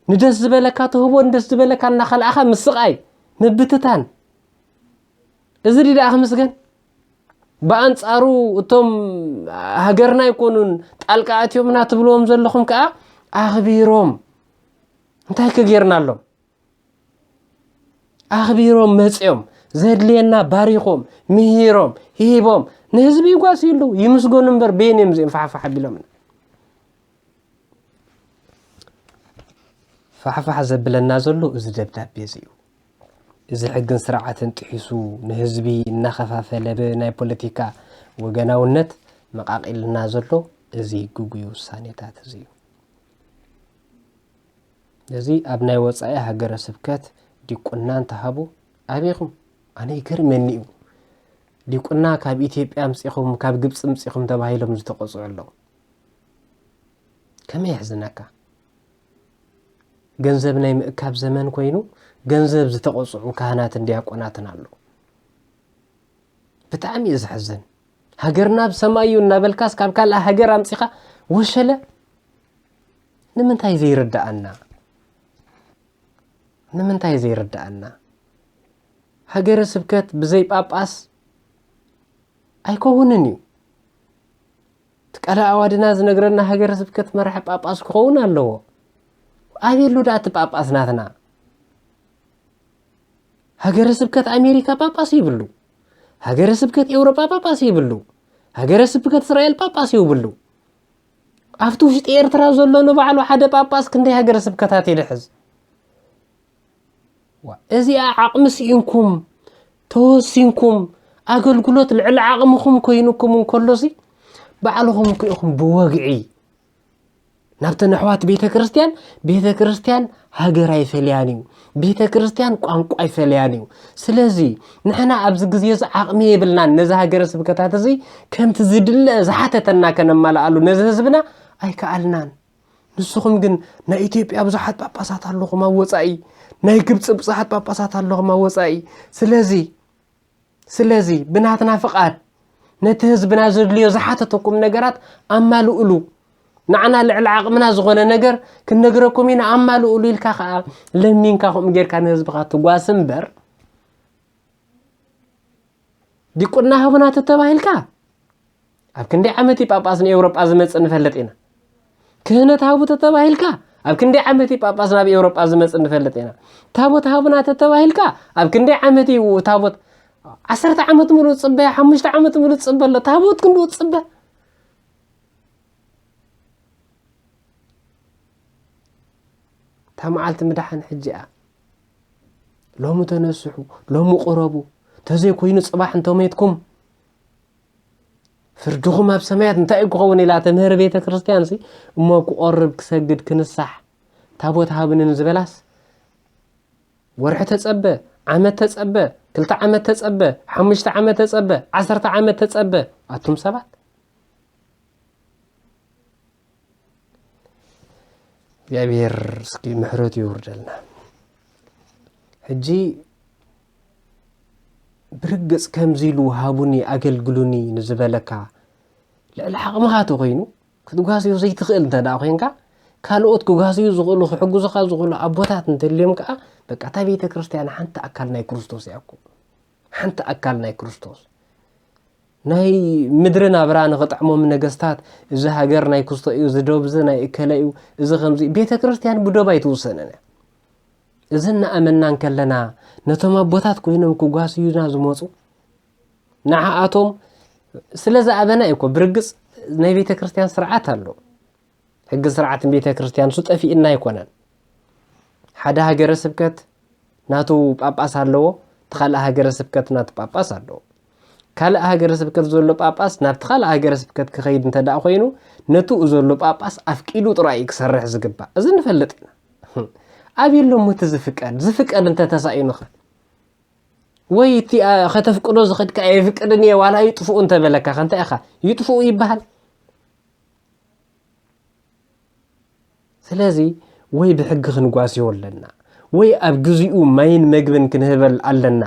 ንደስ ዝበለካ ትህቦ ንደስ ዝበለካ እናኸልኣኻ ምስቓይ ምብትታን። እዚ ድዩ ደኣ ክምስገን? ብኣንጻሩ እቶም ሃገርና ኣይኮኑን ጣልቃ ኣትዮምና ትብልዎም ዘለኹም ከኣ ኣኽቢሮም እንታይ ከጌርናሎም? ኣኽቢሮም መጺኦም ዘድልየና ባሪኾም ምሂሮም ሂቦም ንህዝቢ ይጓስዩ ኣለዉ። ይምስገኑ እምበር በየን እዮም እዚኦም ፋሕፋሕ ኣቢሎምና? ፋሕፋሕ ዘብለና ዘሎ እዚ ደብዳቤ እዚ እዩ። እዚ ሕግን ስርዓትን ጥሒሱ ንህዝቢ እናኸፋፈለ ብናይ ፖለቲካ ወገናውነት መቓቒልና ዘሎ እዚ ግጉይ ውሳኔታት እዚ እዩ። እዚ ኣብ ናይ ወጻኢ ሃገረ ስብከት ዲቁና እንተሃቡ ኣበይኹም? ኣነ ይገርመኒ እዩ። ዲቁና ካብ ኢትዮጵያ ኣምጺኹም ካብ ግብጺ ኣምጺኹም ተባሂሎም ዝተቆጽዑ ኣለዉ። ከመይ የሕዝነካ? ገንዘብ ናይ ምእካብ ዘመን ኮይኑ ገንዘብ ዝተቆጽዑ ካህናትን ዲያቆናትን ኣለዉ። ብጣዕሚ እዩ ዘሕዝን። ሃገርና ኣብ ሰማይ እዩ እናበልካስ ካብ ካልእ ሃገር ኣምጺኻ ወሸለ ንምንታይ ዘይርድኣና? ንምንታይ ዘይርድኣና? ሃገረ ስብከት ብዘይ ጳጳስ ኣይከውንን እዩ። እቲ ቃለ ኣዋድና ዝነግረና ሃገረ ስብከት መራሒ ጳጳስ ክኸውን ኣለዎ። ኣበየሉ ደኣ እቲ ጳጳስ ናትና? ሃገረ ስብከት ኣሜሪካ ጳጳስ ይብሉ። ሃገረ ስብከት ኤውሮጳ ጳጳስ ይብሉ። ሃገረ ስብከት እስራኤል ጳጳስ ይብሉ። ኣብቲ ውሽጢ ኤርትራ ዘሎ ንባዕሉ ሓደ ጳጳስ ክንደይ ሃገረ ስብከታት ይድሕዝ? ዋ፣ እዚኣ ዓቕሚ ስኢንኩም ተወሲንኩም ኣገልግሎት ልዕሊ ዓቕምኹም ኮይኑኩም እንከሎሲ ባዕልኹም ክኢኹም ብወግዒ ናብተን ኣሕዋት ቤተ ክርስቲያን፣ ቤተ ክርስቲያን ሃገር ኣይፈልያን እዩ፣ ቤተ ክርስቲያን ቋንቋ ኣይፈልያን እዩ። ስለዚ ንሕና ኣብዚ ግዜ እዚ ዓቕሚ የብልናን፣ ነዚ ሃገረ ስብከታት እዚ ከምቲ ዝድለ ዝሓተተና ከነማልኣሉ ነዚ ህዝብና ኣይከኣልናን። ንስኹም ግን ናይ ኢትዮጵያ ብዙሓት ጳጳሳት ኣለኹም ኣብ ወጻኢ፣ ናይ ግብጺ ብዙሓት ጳጳሳት ኣለኹም ኣብ ወጻኢ። ስለዚ ስለዚ ብናትና ፍቓድ ነቲ ህዝብና ዘድልዮ ዝሓተተኩም ነገራት ኣማልኡሉ። ንዓና ልዕሊ ዓቕምና ዝኾነ ነገር ክንነግረኩም ኢና፣ ኣማልኡሉ ኢልካ ኸዓ ለሚንካ ከምኡ ጌርካ ንህዝብኻ ትጓስ እምበር፣ ዲቁና ሃቡና ተተባሂልካ ኣብ ክንደይ ዓመት እዩ ጳጳስ ንኤውሮጳ ዝመጽእ ንፈልጥ ኢና። ክህነት ሃቡ ተተባሂልካ ኣብ ክንደይ ዓመት እዩ ጳጳስ ናብ ኤውሮጳ ዝመጽእ ንፈልጥ ኢና። ታቦት ሃቡና ተተባሂልካ ኣብ ክንደይ ዓመት እዩ ታቦት? ዓሰርተ ዓመት ሙሉእ ጽበ፣ ሓሙሽተ ዓመት ሙሉእ ጽበ ኣሎ። ታቦት ክንድኡ ጽበ። እታ መዓልቲ ምድሓን ሕጂ እያ። ሎሚ ተነስሑ፣ ሎሚ ቁረቡ። ተዘይኮይኑ ጽባሕ እንተሞትኩም ፍርድኹም ኣብ ሰማያት እንታይ እዩ ክኸውን ኢላ ተምህር ቤተ ክርስቲያን ሲ፣ እሞ ክቆርብ፣ ክሰግድ፣ ክንሳሕ፣ ታቦት ሃብንን ዝበላስ፣ ወርሒ ተጸበ፣ ዓመት ተጸበ፣ ክልተ ዓመት ተጸበ፣ ሓሙሽተ ዓመት ተጸበ፣ ዓሰርተ ዓመት ተጸበ። ኣቱም ሰባት፣ እግዚኣብሔር እስኪ ምሕረቱ ይውርደልና። ሕጂ ብርግጽ ከምዚ ኢሉ ሃቡኒ ኣገልግሉኒ ንዝበለካ ልዕሊ ዓቕምኻ ተኾይኑ ክትጓስዮ ዘይትኽእል እንተ ደኣ ኮይንካ፣ ካልኦት ክጓስዩ ዝኽእሉ፣ ክሕግዙኻ ዝኽእሉ ኣቦታት እንተልዮም ከኣ፣ በቃ እታ ቤተ ክርስቲያን ሓንቲ ኣካል ናይ ክርስቶስ እያ እኮ። ሓንቲ ኣካል ናይ ክርስቶስ። ናይ ምድሪ ናብራ ንኽጥዕሞም ነገስታት፣ እዚ ሃገር ናይ ክስቶ እዩ፣ እዚ ዶብ እዚ ናይ እከለ እዩ፣ እዚ ከምዚ፣ ቤተ ክርስቲያን ብዶብ ኣይትውሰንን እያ። እዚ እናኣመንና እንከለና፣ ነቶም ኣቦታት ኮይኖም ክጓስዩና ዝመጹ፣ ንዓኣቶም ስለ ዝኣበና እዩ እኮ። ብርግጽ ናይ ቤተ ክርስቲያን ስርዓት ኣሎ። ሕግን ስርዓትን ቤተ ክርስቲያን እሱ ጠፊእና ኣይኮነን። ሓደ ሃገረ ስብከት ናቱ ጳጳስ ኣለዎ፣ እቲ ካልእ ሃገረ ስብከት ናቱ ጳጳስ ኣለዎ። ካልእ ሃገረ ስብከት ዘሎ ጳጳስ ናብቲ ካልእ ሃገረ ስብከት ክኸይድ እንተ ደኣ ኮይኑ፣ ነትኡ ዘሎ ጳጳስ ኣፍቂዱ ጥራይ እዩ ክሰርሕ ዝግባእ። እዚ ንፈልጥ ኢና። ኣበይ ኣሎ እሞ እቲ ዝፍቀድ? ዝፍቀድ እንተ ተሳኢኑኸ? ወይ እቲ፣ ኣ፣ ከተፍቅዶ ዝኸድካ የፍቅድን እየ ዋላ ይጥፍኡ እንተ በለካ፣ ከ እንታይ ኢኻ? ይጥፍኡ ይበሃል? ስለዚ ወይ ብሕጊ ክንጓስዮ ኣለና፣ ወይ ኣብ ግዚኡ ማይን መግብን ክንህበል ኣለና።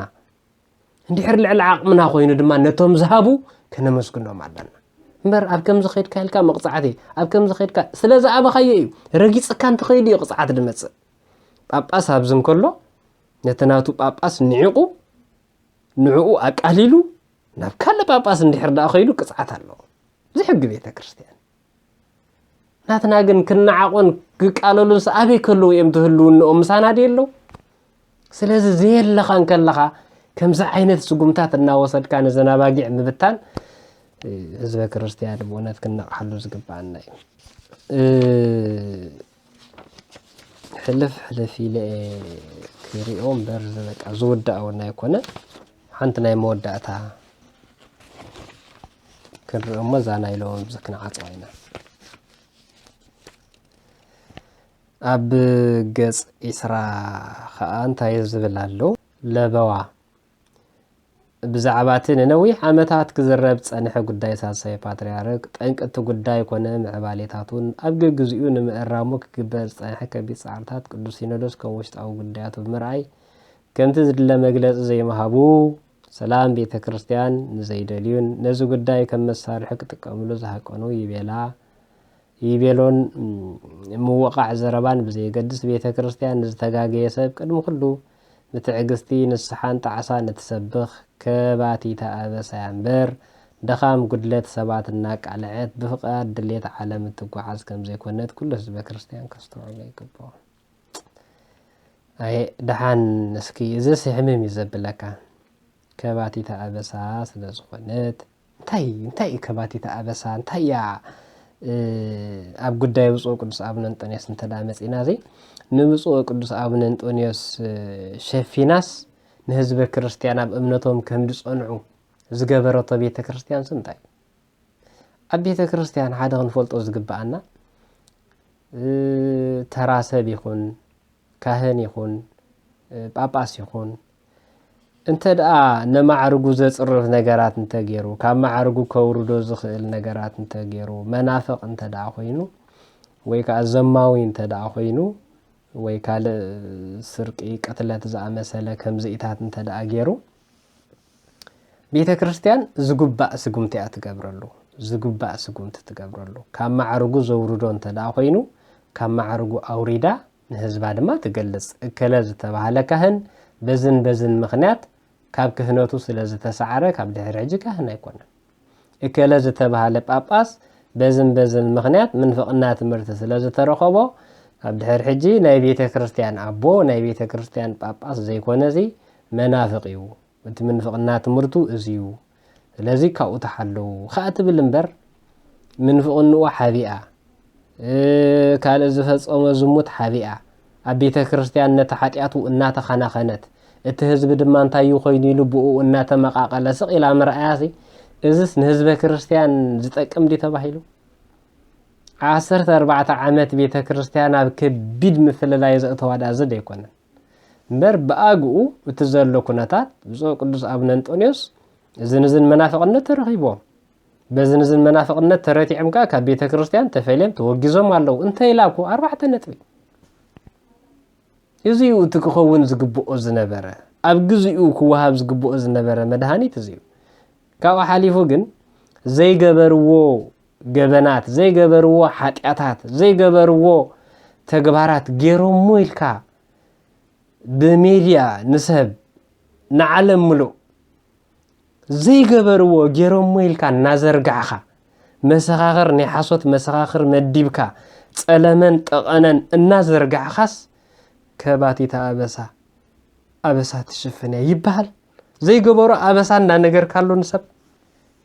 እንድሕር ልዕሊ ዓቕምና ኮይኑ ድማ ነቶም ዝሃቡ ከነመስግኖም ኣለና። እምበር ኣብ ከምዚ ኸይድካ ኢልካ መቕጻዕቲ፣ ኣብ ከምዚ ኸይድካ ስለ ዝኣበኻዮ እዩ። ረጊጽካ እንትኸይድ እዩ ቅጽዓት ዝመጽእ። ጳጳስ ኣብዚ እንከሎ ነቲ ናቱ ጳጳስ ንዒቑ፣ ንዕኡ ኣቃሊሉ ናብ ካልእ ጳጳስ እንድሕር ደኣ ኸይዱ ቅጽዓት ኣለዎ። እዚ ሕጊ ቤተ ክርስቲያን። ናትና ግን ክነዓቖን ክቃለሉንስ ኣበይ ከለዉ እዮም ትህልውንኦም? ምሳና ድየ ኣለዉ? ስለዚ ዘየለኻ እንከለኻ ከምዚ ዓይነት ስጉምታት እናወሰድካ ነዘን ኣባጊዕ ምብታን፣ እ፣ ህዝበ ክርስቲያን ብእውነት ክንነቕሓሉ ዝግብኣና እዩ። እ፣ ሕልፍ ሕልፍ ኢለ እየ ክሪኦ እምበር፣ እዚ በቃ ዝውዳእ እውን ኣይኮነ። ሓንቲ ናይ መወዳእታ ክንርኢ እሞ፣ እዛ ናይ ሎሚ ኣብዚ ክንዓጽዋ ኢና። ኣብ ገጽ ዒስራ ኸኣ እንታይ ዝብል ኣሎ? ለበዋ። ብዛዕባ እቲ ንነዊሕ ዓመታት ክዝረብ ዝጸንሐ ጉዳይ ሳልሳይ ፓትርያርክ፣ ጠንቂ እቲ ጉዳይ ኮነ ምዕባሌታቱን ኣብ ገግዚኡ ንምእራሙ ክግበር ዝጸንሐ ከቢድ ጻዕርታት ቅዱስ ሲኖዶስ ከም ውሽጣዊ ጉዳያቱ ብምርኣይ፣ ከምቲ ዝድለ መግለጺ ዘይምሃቡ፣ ሰላም ቤተ ክርስቲያን ንዘይደልዩን ነዚ ጉዳይ ከም መሳርሒ ክጥቀምሉ ዝሃቀኑ ይቤላ ይቤሎን ምውቓዕ ዘረባን ብዘየገድስ፣ ቤተ ክርስቲያን ንዝተጋገየ ሰብ ቅድሚ ኩሉ ብትዕግስቲ ንስሓን ጣዕሳን እትሰብኽ ከባቲታ ኣበሳ እያ እምበር፣ ድኻም ጉድለት ሰባት እናቃልዐት ብፍቓድ ድሌት ዓለም እትጓዓዝ ከም ዘይኮነት ኩሉ ህዝበ ክርስቲያን ከስተውዕሎ ይግብኦ። ኣየ ደሓን እስኪ እዝስ ሕምም እዩ ዘብለካ። ከባቲታ ኣበሳ ስለ ዝኾነት፣ እንታይ፣ እንታይ እዩ ከባቲታ ኣበሳ? እንታይ እያ፣ እ፣ ኣብ ጉዳይ ብፁዕ ቅዱስ ኣቡነ እንጦንዮስ እንተ ደኣ መጺእና፣ እዚ ንብፁዕ ቅዱስ ኣቡነ እንጦንዮስ፣ እ፣ ሸፊናስ ንህዝበ ክርስቲያን ኣብ እምነቶም ከም ዝጸንዑ ዝገበረቶ ቤተ ክርስቲያንስ እንታይ እዩ? ኣብ ቤተ ክርስቲያን ሓደ ክንፈልጦ ዝግብኣና፣ እ፣ ተራ ሰብ ይኹን፣ ካህን ይኹን፣ እ፣ ጳጳስ ይኹን፣ እንተ ደኣ ነማዕርጉ ዘጽርፍ ነገራት እንተ ገይሩ፣ ካብ ማዕርጉ ከውርዶ ዝኽእል ነገራት እንተ ገይሩ፣ መናፍቕ እንተ ደኣ ኮይኑ፣ ወይ ከዓ ዘማዊ እንተ ደኣ ኮይኑ፣ ወይ ካልእ ስርቂ፣ ቅትለት ዝኣመሰለ ከምዚኢታት እንተ ደኣ ገይሩ፣ ቤተ ክርስቲያን ዝግባእ ስጉምቲ እያ ትገብረሉ። ዝግባእ ስጉምቲ ትገብረሉ። ካብ ማዕርጉ ዘውርዶ እንተ ደኣ ኮይኑ፣ ካብ ማዕርጉ ኣውሪዳ ንህዝባ ድማ ትገልጽ። እከለ ዝተባህለ ካህን በዝን በዝን ምኽንያት ካብ ክህነቱ ስለ ዝተሳዕረ፣ ካብ ድሕሪ ሕጂ ካህን ኣይኮነን። እከለ ዝተባህለ ጳጳስ በዝን በዝን ምኽንያት ምንፍቕና ትምህርቲ ስለ ዝተረኸቦ፣ ካብ ድሕሪ ሕጂ ናይ ቤተ ክርስቲያን ኣቦ፣ ናይ ቤተ ክርስቲያን ጳጳስ ዘይኮነ፣ እዚ መናፍቕ እዩ። እቲ ምንፍቕና ትምህርቱ እዚ እዩ። ስለዚ ካብኡ ተሓለዉ ከኣ ትብል እምበር፣ ምንፍቕንኡ ሓቢኣ፣ እ፣ ካልእ ዝፈጸሞ ዝሙት ሓቢኣ፣ ኣብ ቤተ ክርስቲያን ነቲ ሓጢኣቱ እናተኸናኸነት፣ እቲ ህዝቢ ድማ እንታይ እዩ ኮይኑ ኢሉ ብኡ እናተመቓቐለ ስቕ ኢላ ምርኣያሲ፣ እዝስ ንህዝበ ክርስቲያን ዝጠቅም ድዩ ተባሂሉ? ዓሰርተ ኣርባዕተ ዓመት ቤተ ክርስቲያን ኣብ ከቢድ ምፍልላይ ዘእተዋ ደኣ እዚ ዶ ኣይኮነን? እምበር ብኣግኡ እቲ ዘሎ ኩነታት ብፁዕ ቅዱስ ኣቡነ እንጦንዮስ እዝን እዝን መናፍቕነት ተረኺቦም፣ በዝን እዝን መናፍቕነት ተረቲዖም ከኣ ካብ ቤተ ክርስቲያን ተፈልዮም ተወጊዞም ኣለዉ እንተ ኢላ እኮ ኣርባዕተ ነጥቢ። እዚ እዩ እቲ ክኸውን ዝግብኦ ዝነበረ፣ ኣብ ግዚኡ ክወሃብ ዝግብኦ ዝነበረ መድሃኒት እዚ እዩ። ካብኡ ሓሊፉ ግን ዘይገበርዎ ገበናት፣ ዘይገበርዎ ሓጢኣታት፣ ዘይገበርዎ ተግባራት ገይሮሞ ኢልካ ብሜድያ ንሰብ ንዓለም ምሉእ ዘይገበርዎ ገይሮሞ ኢልካ እናዘርጋሕኻ፣ መሰኻኽር ናይ ሓሶት መሰኻኽር መዲብካ፣ ጸለመን ጠቐነን እናዘርጋሕኻስ ከባቲታ ኣበሳ ኣበሳ ትሽፍን እያ ይበሃል። ዘይገበሮ ኣበሳ እናነገርካሉ ንሰብ።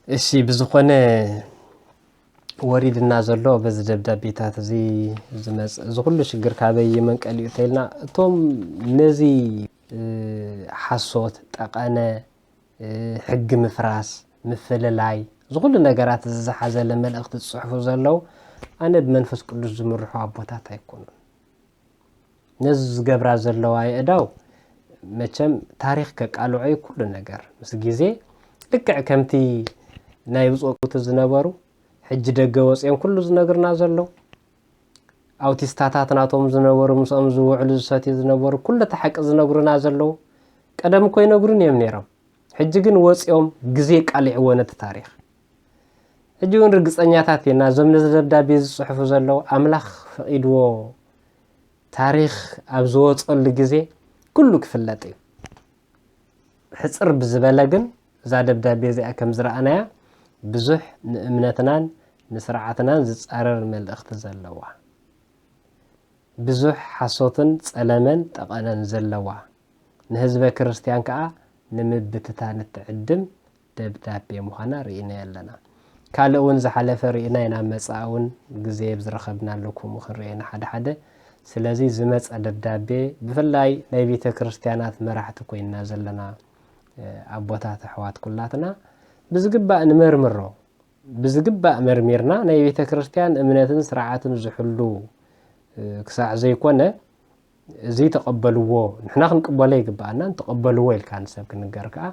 እሺ፣ ብዝኾነ ወሪድና ዘሎ በዚ ደብዳቤታት እዚ ዝመጽእ፣ እዚ ኩሉ ሽግር ካበይ መንቀሊኡ ተይልና፣ እቶም ነዚ፣ እ፣ ሓሶት፣ ጠቐነ፣ እ፣ ሕጊ ምፍራስ፣ ምፍልላይ፣ እዚ ኩሉ ነገራት እዚ ዝሓዘለ መልእኽቲ ዝጽሕፉ ዘለዉ፣ ኣነ ብመንፈስ ቅዱስ ዝምርሑ ኣቦታት ኣይኮኑን። ነዚ ዝገብራ ዘለዋ የእዳው መቸም ታሪኽ ከቃልዖ እዩ ኩሉ ነገር። ምስ ግዜ ልክዕ ከምቲ ናይ ብጾት ዝነበሩ ሕጂ ደገ ወጽኦም ኩሉ ዝነግርና ዘለዉ፣ ኣውቲስታታት ናቶም ዝነበሩ፣ ምስኦም ዝውዕሉ ዝሰትዩ ዝነበሩ፣ ኩሉ እቲ ሓቂ ዝነግሩና ዘለዉ፣ ቀደም እኮ ይነግሩን እዮም ነይሮም። ሕጂ ግን ወጽኦም ግዜ ቃሊዕዎ ነቲ ታሪኽ። ሕጂ እውን ርግጸኛታት ኢና፣ እዞም ነዚ ደብዳቤ ዝጽሕፉ ዘለዉ ኣምላኽ ፈቒድዎ ታሪኽ ኣብ ዝወጸሉ ግዜ ኩሉ ክፍለጥ እዩ። ሕጽር ብዝበለ ግን እዛ ደብዳቤ እዚኣ ከም ዝረኣናያ ብዙሕ ንእምነትናን ንስርዓትናን ዝጻረር መልእኽቲ ዘለዋ፣ ብዙሕ ሓሶትን ጸለመን ጠቐነን ዘለዋ፣ ንህዝበ ክርስቲያን ከኣ ንምብትታን እትዕድም ደብዳቤ ምዃና ርኢናዮ ኣለና። ካልእ እውን ዝሓለፈ ርኢና ኢና፣ ኣብ መጻኢ እውን ግዜ ኣብ ዝረኸብናሉ ከምኡ ክንርኢ ኢና ሓደ ሓደ። ስለዚ ዝመጸ ደብዳቤ ብፍላይ ናይ ቤተ ክርስቲያናት መራሕቲ ኮይንና ዘለና፣ እ፣ ኣቦታት ኣሕዋት ኩላትና ብዝግባእ ንመርምሮ። ብዝግባእ መርሚርና ናይ ቤተ ክርስቲያን እምነትን ስርዓትን ዝሕሉ፣ እ፣ ክሳዕ ዘይኮነ፣ እዚ ተቐበልዎ፣ ንሕና ክንቅበሎ ይግብኣና፣ ተቐበልዎ ኢልካ ንሰብ ክንገር ከኣ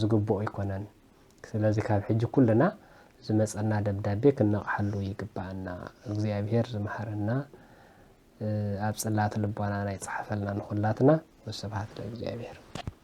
ዝግብኦ ኣይኮነን። ስለዚ ካብ ሕጂ ኩልና ዝመጸና ደብዳቤ ክንነቕሓሉ ይግብኣና። እግዚኣብሔር ዝመሃረና፣ እ፣ ኣብ ጽላት ልቦናና ይጽሓፈልና ንኹላትና። ወስብሐት ለእግዚኣብሔር።